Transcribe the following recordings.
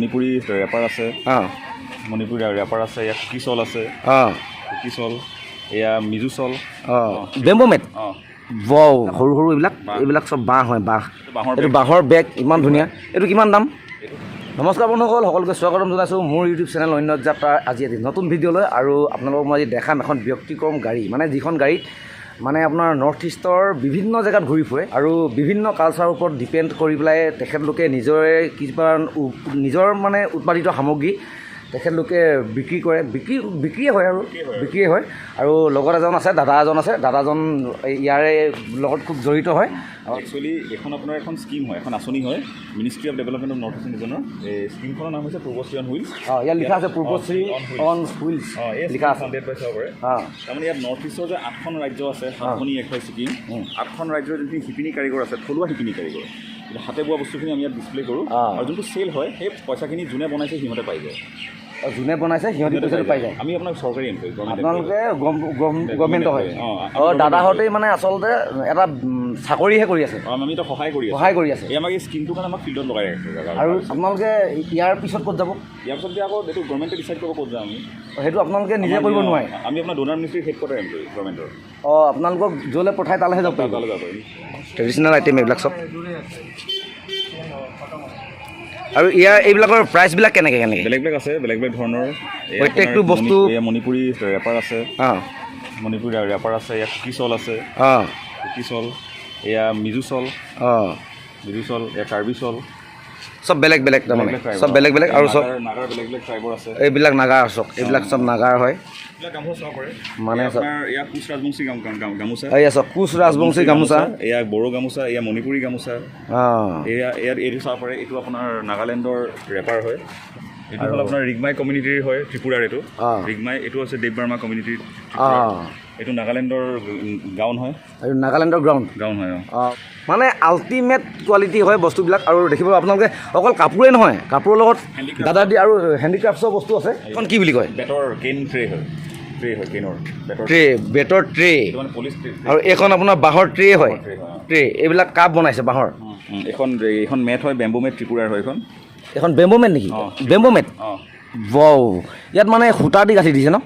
Manipuri rapper আছে। Manipuri rapper আছে, ইয়াত কুকি চল আছে। কুকি চল, এয়া মিজু চল। অঁ, বেম্বো মেট। ৱাও, সৰু সৰু এইবিলাক। বাঁহ। এইবিলাক চব বাঁহ হয়, বাঁহ। এইটো বাঁহৰ। এইটো বাঁহৰ বেগ, ইমান ধুনীয়া। এইটো কিমান দাম? নমস্কাৰ বন্ধুসকল, সকলোকে স্বাগতম জনাইছোঁ মোৰ ইউটিউব চেনেল অন্য যাত্ৰাৰ আজি এটি নতুন ভিডিঅ'লৈ। আৰু আপোনালোকক মই আজি দেখাম এখন ব্যতিক্ৰম গাড়ী, মানে যিখন গাড়ীত মানে আপোনাৰ নৰ্থ ইষ্টৰ বিভিন্ন জেগাত ঘূৰি ফুৰে আৰু বিভিন্ন কালচাৰৰ ওপৰত ডিপেণ্ড কৰি পেলাই তেখেতলোকে নিজৰে কিছুমান নিজৰ মানে উৎপাদিত সামগ্ৰী তেখেতলোকে বিক্ৰী কৰে। বিক্ৰীয়ে হয় আৰু বিক্ৰীয়ে হয়। আৰু লগত এজন আছে, দাদা এজন আছে। দাদাজন ইয়াৰে লগত খুব জড়িত হয়। একচুৱেলি এইখন আপোনাৰ এখন স্কীম হয়, এখন আঁচনি হয়, Ministry of Development of North East ৰিজনৰ। এই স্কীমখনৰ নাম হৈছে পূৰ্বশ্ৰী অন হুইলছ। অঁ, ইয়াত লিখা আছে পূৰ্বশ্ৰী অন হুইলছ। অঁ, এই লিখা আছে। ফাণ্ডেড বাই চাব পাৰে। তাৰমানে ইয়াত নৰ্থ ইষ্টৰ যে আঠখন ৰাজ্য আছে, সাতভনী এক হয় ছিকিম, আঠখন ৰাজ্যৰ যোনখিনি শিপিনী কাৰিকৰ আছে, থলুৱা শিপিনী কাৰিকৰ, কিন্তু হাতে বোৱা বস্তুখিনি আমি ইয়াত ডিছপ্লে কৰোঁ। আৰু যোনটো চেল হয়, সেই পইচাখিনি যোনে বনাইছে সিহঁতে পাই যায়। অঁ, যোনে বনাইছে সিহঁতি পইচাটো পাই যায়। আমি আপোনাক চৰকাৰী এমপ্লয়ী, গভৰ্ণমেণ্ট। আপোনালোকে গভৰ্ণমেণ্টৰ হয়? অঁ। অঁ, দাদাহঁতেই মানে আচলতে এটা চাকৰিহে কৰি আছে। অঁ, আমি এতিয়া সহায় কৰি আছোঁ। সহায় কৰি আছে। এই আমাক এই স্কীমটোৰ কাৰণে আমাক ফিল্ডত লগাই ৰাখিছে। আৰু আপোনালোকে ইয়াৰ পিছত ক'ত যাব? ইয়াৰ পিছত এতিয়া আকৌ এইটো গভৰ্ণমেণ্টে ডিচাইড কৰিব ক'ত যাওঁ আমি। সেইটো আপোনালোকে নিজে কৰিব নোৱাৰে? আমি আপোনাৰ ডোনাৰ মিনিষ্ট্ৰীৰ হেডকোৱাৰ্টাৰ এমপ্লয়ী গভৰ্ণমেণ্টৰ। অঁ, আপোনালোকক য'লৈ পঠাই তালৈহে যাব পাৰিব। তালৈ যাব পাৰিম। ট্ৰেডিশ্যনেল আইটেম এইবিলাক চব। আৰু ইয়াৰ এইবিলাকৰ প্ৰাইচবিলাক কেনেকৈ কেনেকৈ? বেলেগ বেলেগ আছে, বেলেগ বেলেগ ধৰণৰ। এই প্ৰত্যেকটো আপোনাৰ বস্তু- এয়া মণিপুৰী ৰেপাৰ আছে। মণিপুৰী ৰেপাৰ আছে, ইয়াত কুকি চল আছে। কুকি চল, এয়া মিজু চল। মিজু চল, এয়া কাৰ্বি চল। চব বেলেগ বেলেগ তাৰমানে। বেলেগ চব বেলেগ বেলেগ আৰু চব নাগাৰ বেলেগ বেলেগ ট্ৰাইবৰ আছে। এইবিলাক নাগাৰ চব, এইবিলাক চব নাগাৰ হয়। এইবিলাক গামোচা চাব পাৰে। মানে এয়া আপোনাৰ এয়া কোচ ৰাজবংশী গামোচা। এইয়া চব কোচ ৰাজবংশী গামোচা। এয়া বড়ো গামোচা, এয়া মণিপুৰী গামোচা। এয়া ইয়াত এইটো চাব পাৰে, এইটো আপোনাৰ নাগালেণ্ডৰ ৰেপাৰ হয়। এইটো হ'ল আপোনাৰ ৰিগমাই কমিউনিটিৰ হয়, ত্ৰিপুৰাৰ এইটো। ৰিগমাই, এইটো হৈছে দেৱ বাৰ্মা কমিউনিটিৰ। এইটো নাগালেণ্ডৰ গাউন হয়। আৰু নাগালেণ্ডৰ গ্ৰাউণ্ড। গাউন হয়, অঁ। অঁ, মানে আল্টিমেট কোৱালিটি হয় বস্তুবিলাক। আৰু দেখিব আপোনালোকে, অকল কাপোৰেই নহয়, কাপোৰৰ লগত Handicraft। দাদা দি আৰু হেণ্ডিক্ৰাফ্টছৰ বস্তু আছে। এখন কি বুলি কয়? বেতৰ কেইন ট্ৰে হয়, ট্ৰে হয়, কেইনৰ বেতৰ। ট্ৰে, বেতৰ ট্ৰে। এইটো মানে পলিচ ট্ৰে। আৰু এইখন আপোনাৰ বাঁহৰ ট্ৰে হয়। ট্ৰে হয়, অঁ। ট্ৰে, এইবিলাক কাপ বনাইছে বাঁহৰ। এইখন এইখন মেট হয়, বেম্বু মেট, ত্ৰিপুৰাৰ হয় এইখন। এইখন বেম্বো মেট নেকি? অঁ। Bamboo mat. অঁ। ৱাও, ইয়াত মানে সূতা দি গাঁঠি দিছে ন?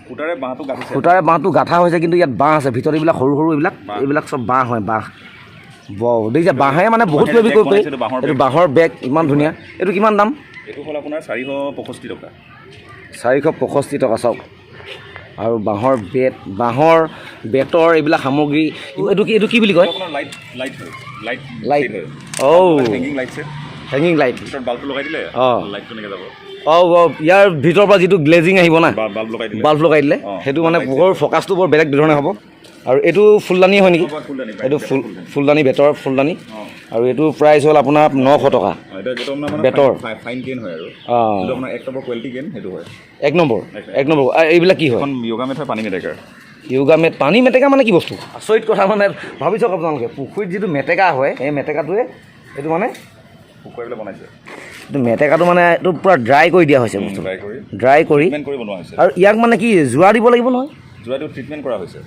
সূতাৰে বাঁহটো গাঁঠিছে। সূতাৰে বাঁহটো গাঁঠা হৈছে, কিন্তু ইয়াত বাঁহ আছে ভিতৰত। এইবিলাক সৰু সৰু এইবিলাক বাঁহ। এইবিলাক চব বাঁহ হয়, বাঁহ। ৱাও, দেখিছে, বাঁহে মানে বহুত কিবা কিবি বেগ কৰিব পাৰি। বনাইছে, এইটো বাঁহৰ এইটো বেগ। বাঁহৰ বেগ, ইমান ধুনীয়া। এইটো কিমান দাম? এইটো হ'ল আপোনাৰ 465 টকা। 465 টকা, চাওক। আৰু বাঁহৰ বেত, বাঁহৰ বেতৰ এইবিলাক সামগ্ৰী। এইটো কি বুলি কয়? এইটো আপোনাৰ লাইট, লাইট হয়, লাইট। লাইট। হয়। অ'। Hanging light set. Hanging light. ভিতৰত বাল্বটো লগাই দিলে লাইটটো এনেকৈ যাব। অঁ অঁ ইয়াৰ ভিতৰৰ পৰা যিটো গ্লেজিং আহিব না? বাল্ব লগাই দিলে। বাল্ব লগাই দিলে। সেইটো মানে লাইট। পোহৰ ফ'কাছটো বৰ বেলেগ ধৰণে হ'ব। আৰু এইটো ফুলদানি হয় নেকি? অঁ, ফুলদানি। এইটো ফুলদানি। ফুলদানি, বেতৰ ফুলদানি। আৰু এইটো প্ৰাইচ হ'ল আপোনাৰ 900 টকা। অঁ, এইটো আপোনাৰ মানে বেতৰ। ফাইন কেন হয় আৰু এইটো আপোনাৰ এক নম্বৰ কোৱালিটি কেন সেইটো হয়। এক নম্বৰ, এক নম্বৰ। এইবিলাক কি হয়? এখন য়োগা মেট হয়, পানী মেটেকাৰ। য়োগা মেট, পানী মেটেকা মানে কি বস্তু? আচৰিত কথা, মানে ভাবি চাওক আপোনালোকে, পুখুৰীত যিটো মেটেকা হয়, সেই মেটেকাটোৱে এইটো মানে শুকুৱাই পেলাই বনাইছে। এইটো মেটেকাটো মানে এইটো পূৰা ড্ৰাই কৰি দিয়া হৈছে বস্তুটো। ড্ৰাই কৰি। ড্ৰাই কৰি। ট্ৰিটমেণ্ট কৰি বনোৱা হৈছে। আৰু ইয়াক মানে কি যোৰা দিব লাগিব নহয়? যোৰাটো ট্ৰিটমেণ্ট কৰা হৈছে।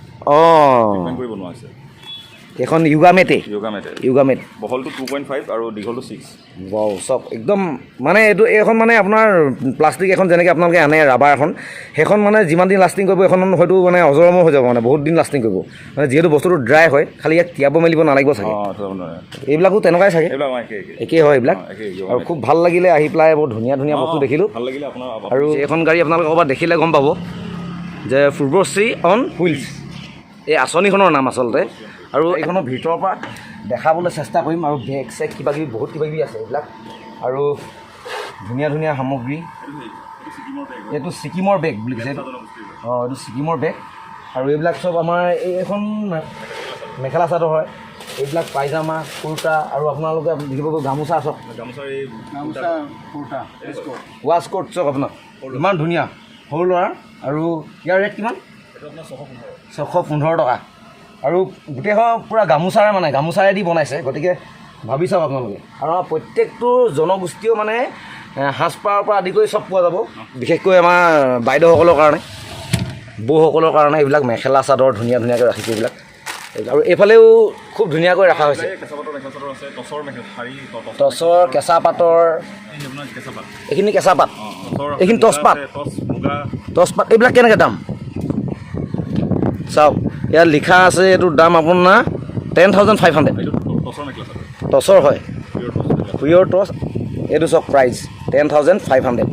ট্ৰিটমেণ্ট কৰি বনোৱা হৈছে। এইখন য়োগা মেটেই? য়োগা মেটে। য়োগা মেট। বহলটো 2.5 আৰু দীঘলটো 6। ৱাও, চব একদম মানে এইটো এইখন মানে আপোনাৰ প্লাষ্টিক এখন যেনেকৈ আপোনালোকে আনে, ৰাবাৰ এখন, সেইখন মানে যিমান দিন লাষ্টিং কৰিব, এইখন হয়তো মানে অজৰমৰ হৈ যাব, মানে বহুত দিন লাষ্টিং কৰিব, মানে যিহেতু বস্তুটো ড্ৰাই হয়। খালি ইয়াক তিয়াব মেলিব নালাগিব চাগে। অঁ, নোৱাৰে। এইবিলাকো তেনেকুৱাই চাগে। এইবিলাক অঁ, একে একে। একেই হয় এইবিলাক। অঁ, একেই য়োগা আৰু মেট। খুব ভাল লাগিলে আহি পেলাই, বৰ ধুনীয়া ধুনীয়া বস্তু দেখিলোঁ। ভাল লাগিলে আপোনাৰ। আৰু এইখন গাড়ী আপোনালোকে ক'ৰবাত দেখিলে গম পাব যে পূৰ্বশ্ৰী অন হুইলছ এই আঁচনিখনৰ নাম আচলতে। আৰু এইখনৰ ভিতৰৰ পৰা দেখাবলৈ চেষ্টা কৰিম। আৰু বেগ চেগ কিবা কিবি, বহুত কিবা কিবি আছে এইবিলাক আৰু ধুনীয়া ধুনীয়া সামগ্ৰী। এইটো ছিকিমৰ বেগ বুলি কৈছে এইটো। অঁ, এইটো ছিকিমৰ বেগ। আৰু এইবিলাক চব আমাৰ এইখন মেখেলা চাদৰ হয়, এইবিলাক পাইজামা, কুৰ্তা। আৰু আপোনালোকে দেখিব গামোচা চব। গামোচাৰ এই গামোচা, কুৰ্তা। ৱাছকোট চব আপোনাৰ, ইমান ধুনীয়া সৰু ল'ৰাৰ। আৰু ইয়াৰ ৰেট কিমান? এইটো আপোনাৰ 615। 615 টকা। আৰু গোটেইখন পূৰা গামোচাৰে, মানে গামোচাৰে দি বনাইছে। গতিকে ভাবি চাওক আপোনালোকে। আৰু আমাৰ প্ৰত্যেকটো জনগোষ্ঠীয় মানে সাজপাৰৰ পৰা আদি কৰি চব পোৱা যাব। বিশেষকৈ আমাৰ বাইদেউসকলৰ কাৰণে, বৌসকলৰ কাৰণে এইবিলাক মেখেলা চাদৰ ধুনীয়া ধুনীয়াকৈ ৰাখিছে এইবিলাক। আৰু এইফালেও খুব ধুনীয়াকৈ ৰখা হৈছে। কেঁচা পাতৰ মেখেলা চাদৰ আছে, টচৰ মেখেলা শাৰী, টচৰ, কেঁচা পাতৰ। এই আপোনাৰ কেঁচা পাত। এইখিনি কেঁচা পাত। অঁ, টচৰ আছে, এইখিনি মুগা টচ পাত। আছে, টচ মুগা। টচ পাত। এইবিলাক কেনেকৈ দাম চাওক, ইয়াত লিখা আছে। এইটোৰ দাম আপোনাৰ 10,500। এইটো টচৰ মেখেলা চাদৰ। টচৰ হয়। পিয়ৰ টচ মেখেলা। পিয়ৰ টচ। এইটো চাওক, প্ৰাইচ 10,500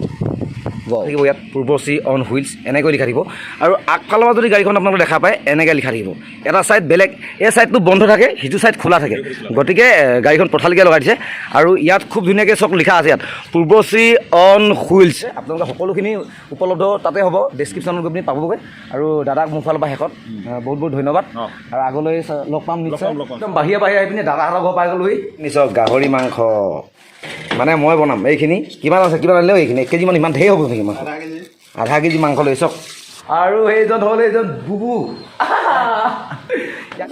থাকিব ইয়াত। পূৰ্বশ্ৰী অন হুইলছ এনেকৈ লিখা থাকিব। আৰু আগফালৰ পৰা যদি গাড়ীখন আপোনালোকে দেখা পায়, এনেকৈ লিখা থাকিব। এটা ছাইড বেলেগ, এই ছাইডটো বন্ধ থাকে, সিটো ছাইড খোলা থাকে। গতিকে গাড়ীখন পথালিকৈ লগাই দিছে। আৰু ইয়াত খুব ধুনীয়াকৈ চব লিখা আছে ইয়াত, পূৰ্বশ্ৰী অন হুইলছ। আপোনালোকে সকলোখিনি উপলব্ধ তাতে হ'ব, ডেছক্ৰিপশ্যনত গৈ পিনি পাবগৈ। আৰু দাদাক মোৰ ফালৰ পৰা শেষত বহুত বহুত ধন্যবাদ। আৰু আগলৈ লগ পাম নিশ্চয়। পাম, লগ পাম। একদম বাহিৰে বাহিৰে আহি পিনি দাদাহঁতৰ ঘৰ পাই গ'লোহি। নিশ্চয় গাহৰি মাংস মানে মই বনাম। এইখিনি কিমান আছে, কিমান আনিলেও এইখিনি 1 কেজিমান, ইমান ঢেৰ হ'ব নেকি মাংস? আধা কেজি মাংস লৈ চাওক। আৰু সেইজন হ'ল এইজন বুবু।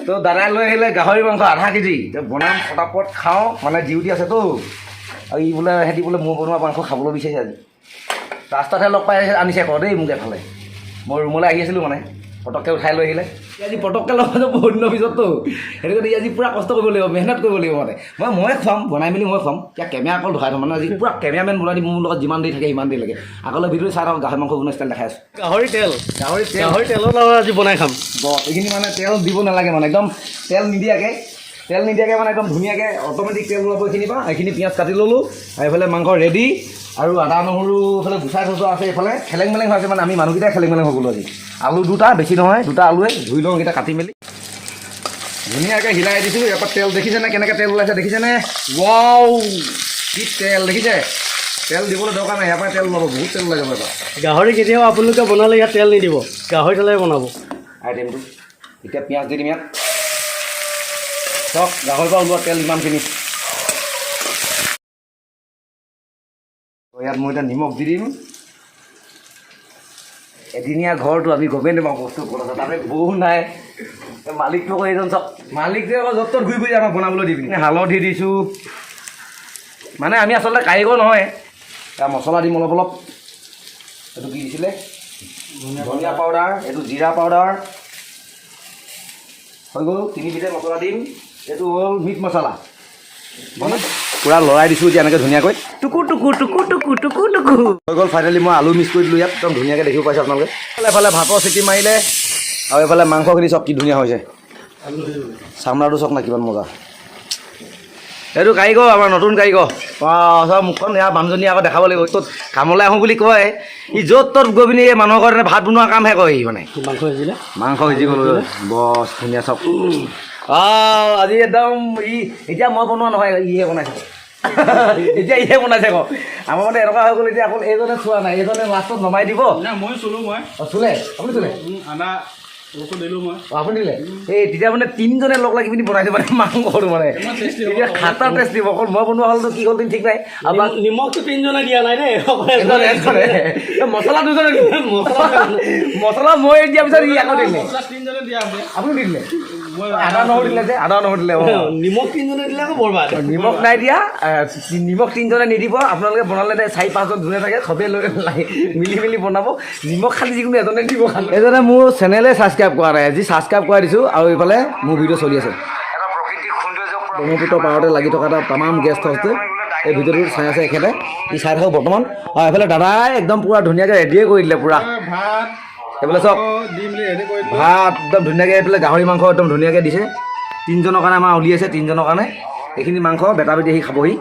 তো দাদাই লৈ আহিলে গাহৰি মাংস আধা কেজি। এতিয়া বনাম, ফটাফট খাওঁ। মানে ডিউটি আছেতো। আৰু ই বোলে, সিহঁতি বোলে মোৰ বনোৱা মাংস খাবলৈ বিচাৰিছে। আজি ৰাস্তাতহে লগ পাই আনিছে আকৌ দেই মোক। এফালে মই ৰুমলৈ আহি আছিলোঁ, মানে পটককৈ উঠাই লৈ আহিলে। আজি পটককৈ লগ পাইছোঁ বহুত দিনৰ পিছততো, সেইটো কাৰণে আজি পূৰা কষ্ট কৰিব লাগিব, মেহনত কৰিব লাগিব। মানে মই খুৱাম, বনাই মেলি মই খুৱাম। এতিয়া কেমেৰা অকল ধৰাই থ'ম। মানে আজি পূৰা কেমেৰামেন বনাই দিম। মোৰ লগত যিমান দেৰি থাকে সিমান দেৰি লাগে। আগলৈ ভিডিঅ' চাই থাকক, গাহৰি মাংস বনোৱা ষ্টাইল দেখাই আছোঁ। গাহৰি তেল। গাহৰি তেল। গাহৰি তেলত আৰু আজি বনাই খাম। বছ, এইখিনি মানে তেল দিব নালাগে, মানে একদম তেল নিদিয়াকৈ মানে একদম ধুনীয়াকৈ অট'মেটিক তেল ওলাব এইখিনিৰ পৰা। এইখিনি পিঁয়াজ কাটি ল'লোঁ আৰু এইফালে মাংস ৰেডি। আৰু আদা নহৰু এইফালে গুচাই থোৱা আছে। এইফালে খেলেং মেলেং হৈ আছে, মানে আমি মানুহকেইটাই খেলেং মেলেং হৈ গ'লোঁ আজি। আলু দুটা, বেছি নহয়, দুটা আলুৱে ধুই লওঁ। এইকেইটা কাটি মেলি ধুনীয়াকৈ হিলাই দিছোঁ। ইয়াৰ পৰা তেল দেখিছেনে, কেনেকৈ তেল ওলাইছে দেখিছেনে? ৱাও, কি তেল দেখিছে! তেল দিবলৈ দৰকাৰ নাই, ইয়াৰ পৰা তেল ওলাব, বহুত তেল ওলাই যাব ইয়াৰ পৰা। গাহৰি কেতিয়াও আপোনালোকে বনালে ইয়াত তেল নিদিব, গাহৰি তেলেৰে বনাব। আইটেমটো এতিয়া পিঁয়াজ দি দিম ইয়াত। চাওক, গাহৰিৰ পৰা ওলোৱা তেল ইমানখিনি। ইয়াত মই এতিয়া নিমখ দি দিম। এদিনীয়া ঘৰটো, আমি গমেই নাপাওঁ বস্তু ক'ত আছে। তাতে বৌ নাই, মালিকটো আকৌ এইজন চাওক। মালিকটোৱে আকৌ য'ত ত'ত ঘূৰি ফুৰি আমাক বনাবলৈ দি পিনি। হালধি দিছোঁ, মানে আমি আচলতে কাৰিকৰ নহয়। তাৰ মছলা দিম অলপ অলপ। এইটো কি দিছিলে? ধনিয়া পাউডাৰ, এইটো জিৰা পাউডাৰ। হৈ গ'ল, তিনিবিধে মছলা দিম। এইটো হ'ল মিট মছলা। বনা পূৰা লৰাই দিছোঁ এতিয়া এনেকৈ ধুনীয়াকৈ। টুকু টুকু টুকু টুকু টুকু টুকু হৈ গ'ল। ফাইনেলি মই আলু মিক্স কৰি দিলোঁ ইয়াত, একদম ধুনীয়াকৈ দেখিব পাইছে আপোনালোকে। এফালে ভাতৰ চিটি মাৰিলে আৰু এইফালে মাংসখিনি চব কি ধুনীয়া হৈছে। চামৰাটো চাওক না, কিমান মজা। এইটো কাৰিকৰ, আমাৰ নতুন কাৰিকৰ। অঁ, চব মুখখন ইয়াৰ মানুহজনী আকৌ দেখাব লাগিব। ত'ত কামলৈ আহোঁ বুলি কয়, ই য'ত ত'ত গৈ পিনি এই মানুহৰ ঘৰত ভাত বনোৱা কামহে কৰে সি মানে। মাংস সিজিলে। মাংস সিজি গ'ল, বছ, ধুনীয়া চাওক। আজি একদম ই এতিয়া মই বনোৱা নহয়, ইহে বনাইছে। এতিয়া ইহে বনাইছে আকৌ। আমাৰ মানে এনেকুৱা হৈ গ'ল, এতিয়া অকল এইজনে চোৱা নাই, এইজনে লাষ্টত নমাই দিব। নাই, ময়ো চলো মই। অঁ, চুলে, আপুনি চুলে। আদা ৰচুন দিলোঁ মই। অঁ, আপুনি দিলে। এই তেতিয়া মানে তিনিজনে লগ লাগি পিনি বনাইছে মানে মাংসটো মানে। তেতিয়া খাটা টেষ্ট দিব। অকল মই বনোৱা হ'লেতো কি হ'ল ঠিক নাই। আমাক নিমখটো তিনিজনে দিয়া নাই দেই, অকল এজনে এজনে। এই মছলা দুজনে দিলে। মছলা মই দিয়াৰ পিছত ই আকৌ দিলে। তিনিজনে দিয়া আছে। আপুনি দি দিলে, আদা নহৰু দিলে যে, আদা নহৰু দিলে, অঁ। নিমখ তিনিজনে দিলে আকৌ বৰবাদ। নিমখ নাই দিয়া। নিমখ তিনিজনে নিদিব। আপোনালোকে বনালে দে চাৰি পাঁচজন যোনে থাকে চবেই লৈ মিলি মিলি বনাব। নিমখ খালি যিকোনো এজনে দিব। খালি এজনে মোৰ চেনেলে ছাবস্ক্ৰাইব কৰা নাই, আজি ছাবস্ক্ৰাইব কৰাই দিছোঁ। আৰু এইফালে মোৰ ভিডিঅ' চলি আছে। ব্ৰহ্মপুত্ৰ পাৰতে লাগি থকা এটা তামাম গেষ্ট হাউচটো, এই ভিডিঅ'টো চাই আছে এখেতে। ই চাই থাকক বৰ্তমান। আৰু এইফালে দাদাই একদম পূৰা ধুনীয়াকৈ ৰেডিয়ে কৰি দিলে পূৰা। ভাত এইফালে চাওক। দি মেলি ৰেডি কৰি। ভাত একদম ধুনীয়াকৈ, এইফালে গাহৰি মাংস একদম ধুনীয়াকৈ দিছে। তিনিজনৰ কাৰণে আমাৰ উলিয়াইছে, তিনিজনৰ কাৰণে এইখিনি মাংস। বেটা বেটি আহি খাবহি।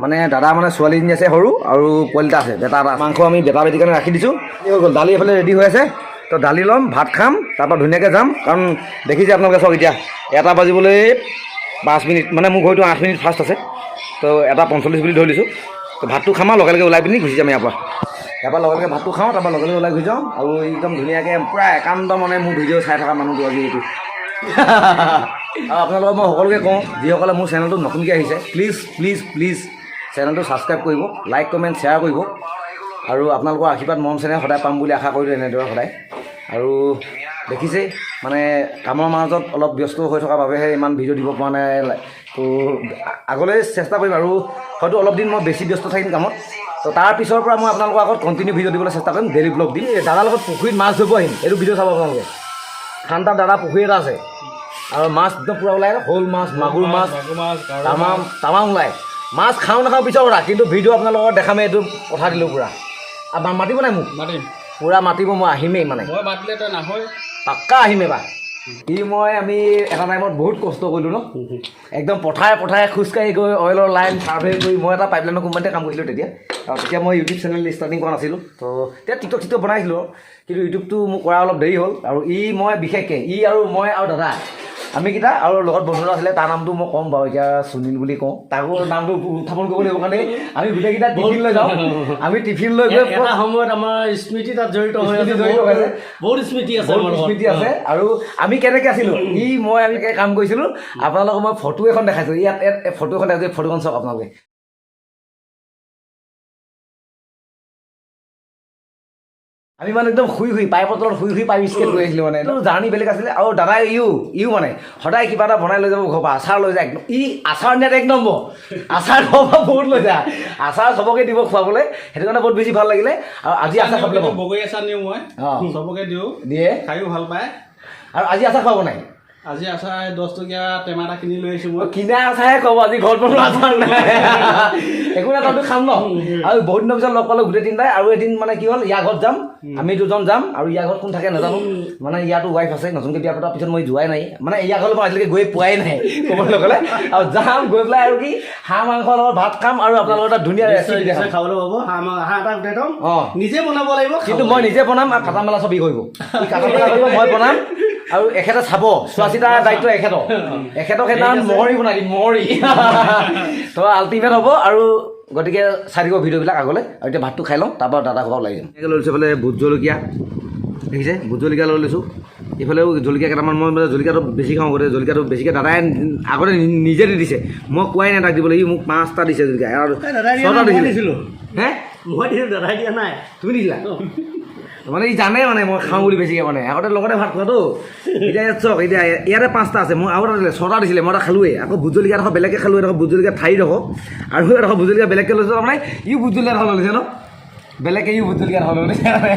মানে দাদা মানে ছোৱালীজনী আছে সৰু আৰু পোৱালি এটা আছে, বেটা এটা। মাংস আমি বেটা বেটিৰ কাৰণে ৰাখি দিছোঁ। হৈ গ'ল, দালি এইফালে ৰেডি হৈ আছে। তো দালি ল'ম, ভাত খাম, তাৰপৰা ধুনীয়াকৈ যাম। কাৰণ দেখিছে আপোনালোকে চাওক, এতিয়া 1টা বাজিবলৈ 5 মিনিট, মানে মোৰ ঘৰটো 8 মিনিট ফাষ্ট আছে। তো 1টা 45 বুলি ধৰি লৈছোঁ। তো ভাতটো খাম আৰু লগে লগে ওলাই পিনি গুচি যাম ইয়াৰ পৰা। ইয়াৰ পৰা লগে লগে ভাতটো খাওঁ, তাৰপৰা লগে লগে ওলাই গুচি যাওঁ। আৰু একদম ধুনীয়াকৈ পূৰা একান্ত মানে মোৰ ভিডিঅ' চাই থকা মানুহটো আজি এইটো। আৰু আপোনালোকক মই সকলোকে কওঁ, যিসকলে মোৰ চেনেলটো নতুনকৈ আহিছে, প্লিজ প্লিজ প্লিজ চেনেলটো ছাবস্ক্ৰাইব কৰিব, লাইক কমেণ্ট শ্বেয়াৰ কৰিব। আৰু আপোনালোকৰ আশীৰ্বাদ মৰম চেনেহ সদায় পাম বুলি আশা কৰিলোঁ এনেদৰে সদায়। আৰু দেখিছেই, মানে কামৰ মাজত অলপ ব্যস্ত হৈ থকাৰ বাবেহে ইমান ভিডিঅ' দিব পৰা নাই। তো আগলৈ চেষ্টা কৰিম। আৰু হয়তো অলপ দিন মই বেছি ব্যস্ত থাকিম কামত। তো তাৰ পিছৰ পৰা মই আপোনালোকৰ আগত কণ্টিনিউ ভিডিঅ' দিবলৈ চেষ্টা কৰিম, ডেইলি ব্লগ দিম। এই দাদাৰ লগত পুখুৰীত মাছ ধৰিব আহিম, এইটো ভিডিঅ' চাব আপোনালোকে। ঠাণ্ডা দাদা পুখুৰী এটা আছে। আৰু মাছ একদম পূৰা ওলায়, শ'ল মাছ, মাগুৰ মাছ, তামাম তামাম ওলায়। মাছ খাওঁ নাখাওঁ পিছৰ কথা, কিন্তু ভিডিঅ' আপোনালোকৰ দেখামেই, এইটো কথা দিলোঁ পূৰা। আৰু মাতিব নাই মোক? মাতিম। পূৰা মাতিব, মই আহিমেই মানে। মই মাতিলে তই নাহয়। পাক্কা আহিম এবাৰ। ই মই আমি এটা টাইমত বহুত কষ্ট কৰিলোঁ ন, একদম পথাৰে পথাৰে খোজকাঢ়ি গৈ অইলৰ লাইন ছাৰ্ভে কৰি। মই এটা পাইপলাইনৰ কোম্পানীতে কাম কৰিছিলোঁ তেতিয়া, আৰু তেতিয়া মই ইউটিউব চেনেল ষ্টাৰ্টিং কৰা নাছিলোঁ। তো তেতিয়া টিকটক চিকটক বনাইছিলোঁ, কিন্তু ইউটিউবটো মোৰ কৰা অলপ দেৰি হ'ল। আৰু ই মই বিশেষকৈ ই আৰু মই আৰু দাদা আমিকেইটা আৰু লগত বন্ধু এটা আছিলে, তাৰ নামটো মই ক'ম বাৰু এতিয়া, সুনীল বুলি কওঁ, তাকো নামটো উত্থাপন কৰিব লাগিব। কাৰণে আমি গোটেইকেইটা টিফিন লৈ যাওঁ, আমি টিফিন লৈ গৈ এটা সময়ত আমাৰ স্মৃতি তাত জড়িত হৈ আছে, স্মৃতি জড়িত হৈ আছে। বহুত স্মৃতি আছে, বহুত আমাৰ লগত। স্মৃতি আছে। আৰু আমি কেনেকৈ আছিলোঁ, ই মই আমি কেনেকৈ কাম কৰিছিলোঁ, আপোনালোকক মই ফটো এখন দেখাইছোঁ। ইয়াত ইয়াত ফটো এখন দেখাইছোঁ, ফটোখন চাওক আপোনালোকে। আমি মানে একদম শুই শুই পাইপৰ তলত শুই শুই পাইপ স্কেট কৰি আহিছিলোঁ, মানে এইটো জাৰ্ণি বেলেগ আছিলে। আৰু দাদাই ইও ইও মানে সদায় কিবা এটা বনাই লৈ যাব ঘৰৰ পৰা, আচাৰ লৈ যায় একদম। ই আচাৰ নিয়াত এক নম্বৰ, আচাৰ ঘৰৰ পৰা বহুত লৈ যায়, আচাৰ চবকে দিব খুৱাবলৈ, সেইটো কাৰণে বহুত বেছি ভাল লাগিলে। আৰু আজি আচাৰ খাবলৈ পাম। বগৰী আচাৰ নিওঁ মই, অঁ। চবকে দিওঁ, দিয়ে, খায়ো ভাল পায়। আৰু আজি আচাৰ খুৱাব নাই? আজি আচাৰ 10 টকীয়া টেমা এটা কিনি লৈ আহিছোঁ মই। কিনা আচাৰহে খুৱাব আজি, ঘৰত বনোৱা আচাৰ নাই। একো নাই, তাতো খাম ন। আৰু বহুত দিনৰ পিছত লগ পালোঁ গোটেই তিনিটাই। আৰু এদিন মানে কি হ'ল, ইয়াৰ ঘৰত যাম, আমি দুজন যাম, আৰু ইয়াৰ ঘৰত কোন থাকে নাজানো, মানে ইয়াতো ৱাইফ আছে, নতুনকৈ বিয়া পতাৰ পিছত মই যোৱাই নাই, মানে ইয়াৰ ঘৰলৈ মই আজিলৈকে গৈ পোৱাই নাই ক'বলৈ গ'লে। আৰু যাম গৈ পেলাই আৰু কি হাঁহ মাংসৰ লগত ভাত খাম, আৰু আপোনালোকৰ এটা ধুনীয়া ৰেচিপি দেখাম। খাবলৈ পাব, হাঁহ এটা গোটাই থ'ম, অঁ। নিজে বনাব লাগিব, কিন্তু মই নিজে বনাম, আৰু কাটা মেলা চব ই কৰিব, ই কাটা মেলা কৰিব, মই বনাম, আৰু এখেতে চাব, চোৱা চিতাৰ দায়িত্ব এখেতৰ। এখেতক সেইদিনাখন মহৰি বনাই দিম, মহৰি তো আল্টিমেট হ'ব। আৰু গতিকে চাই থাকিব ভিডিঅ'বিলাক আগলৈ। আৰু এতিয়া ভাতটো খাই লওঁ, তাৰপৰা দাদা ঘৰৰ ওলাই যাম। এনেকৈ লৈ লৈছোঁ, এইফালে ভোট জলকীয়া দেখিছে, ভোট জলকীয়া লৈ লৈছোঁ, এইফালেও জলকীয়া কেইটামান। মই মানে জলকীয়াটো বেছি খাওঁ, গতিকে জলকীয়াটো বেছিকৈ দাদাই আগতে নিজে দি দিছে, মই কোৱাই নাই তাক দিবলৈ, ই মোক 5টা দিছে জলকীয়া আৰু দাদাই দিয়া 6টা নাই, মই দিছিলে। দিছিলোঁ। হে? মই দিছিলোঁ, দাদাই দিয়া নাই। তুমি দিছিলা? মানে ই জানে মানে মই খাওঁ বুলি বেছিকৈ, মানে আগতে লগতে ভাত খোৱাটো। এতিয়া ইয়াত চাওক, এতিয়া ইয়াতে 5টা আছে, মই আৰু এটা দিলে 6টা দিছিলে, মই এটা খালোৱেই। আকৌ ভোট জলকীয়া এডোখৰ বেলেগকৈ খালোঁ, এডোখৰ ভোট জলকীয়া ঠাৰিডোখৰ, আৰু এডোখৰ ভোট জলকীয়া বেলেগকৈ লৈছোঁ, তাৰমানে ইও ভোট জলকীয়া এডোখৰ লৈ লৈছে ন, বেলেগকৈ ইও ভোট জলকীয়া এডোখৰ লৈ লৈছে মানে।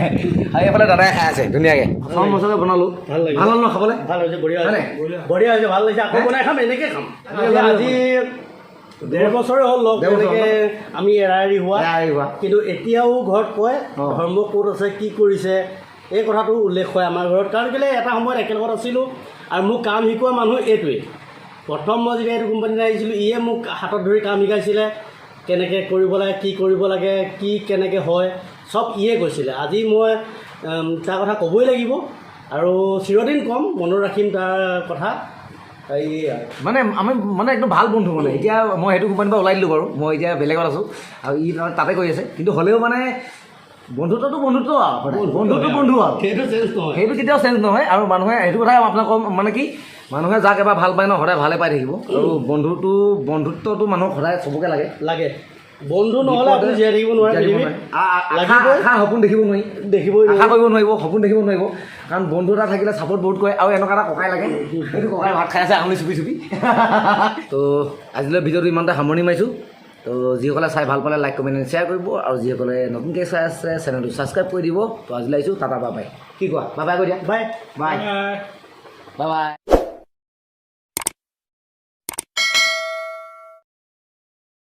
আৰু এইফালে দাদাই খাই আছে ধুনীয়াকৈ। চাউল মছলা বনালোঁ, ভাল লাগিলে। ভাল হ'ল ন খাবলৈ? ভাল হৈছে, বঢ়িয়া হয়নে? হৈছে, বঢ়িয়া হৈছে, ভাল লাগিছে। আকৌ বনাই খাম, এনেকৈ খাম। আজি 1.5 বছৰে হ'ল লগ, ডেৰ বছৰ। এনেকৈ আমি এৰা এৰি হোৱা, এৰা এৰি হোৱা। কিন্তু এতিয়াও ঘৰত কয় অঁ। ধৰ্ম ক'ত আছে, কি কৰিছে, এই কথাটো উল্লেখ হয় আমাৰ ঘৰত। কাৰণ কেলৈ এটা সময়ত একেলগত আছিলোঁ, আৰু মোক কাম শিকোৱা মানুহ এইটোৱেই। প্ৰথম মই যেতিয়া এইটো কোম্পানীত আহিছিলোঁ, ইয়ে মোক হাতত ধৰি কাম শিকাইছিলে, কেনেকৈ কৰিব লাগে, কি কৰিব লাগে, কি কেনেকৈ হয়, চব ইয়ে কৈছিলে। আজি মই তাৰ কথা ক'বই লাগিব, আৰু চিৰদিন ক'ম, মনত ৰাখিম তাৰ কথা। এই মানে আমি মানে একদম ভাল বন্ধু। মানে এতিয়া মই সেইটো কোম্পানীৰ পৰা ওলাই দিলোঁ বাৰু, মই এতিয়া বেলেগত আছোঁ, আৰু ই তাতে কৰি আছে, কিন্তু হ'লেও মানে বন্ধুত্বটো বন্ধুত্ব আৰু সদায়। বন্ধুত্ব বন্ধু আৰু সেইটো চেঞ্জ নহয়, সেইটো কেতিয়াও চেঞ্জ নহয়। আৰু মানুহে সেইটো কথাই আপোনাক ক'ম, মানে কি মানুহে যাক এবাৰ ভাল পায় ন, সদায় ভালে পাই থাকিব। আৰু বন্ধুত্বটো মানুহক সদায় চবকে লাগে, লাগে। বন্ধু নহ'লে আপুনি জীয়াই থাকিব নোৱাৰে, জীয়াই থাকিব পৃথিৱীত। নোৱাৰে। লাগিবই। আশা সপোন দেখিব নোৱাৰি, দেখিবই আশা কৰিব নোৱাৰিব, সপোন দেখিব নোৱাৰিব। কাৰণ বন্ধু এটা থাকিলে ছাপোৰ্ট বহুত কৰে। আৰু এনেকুৱা এটা ককাই লাগে, সেইটো ককাই ভাত খাই আছে আঙুলি চুপি চুপি। তো আজিলৈ ভিডিঅ'টো ইমানতে সামৰণি মাৰিছোঁ। তো যিসকলে চাই ভাল পালে লাইক, কমেণ্ট, শ্বেয়াৰ কৰিব, আৰু যিসকলে নতুনকৈ চাই আছে চেনেলটো ছাবস্ক্ৰাইব কৰি দিব। তো আজিলৈ আহিছোঁ, টাটা, বাই বাই। কি কোৱা, বাই বাই কৈ দিয়া। Bye bye bye bye.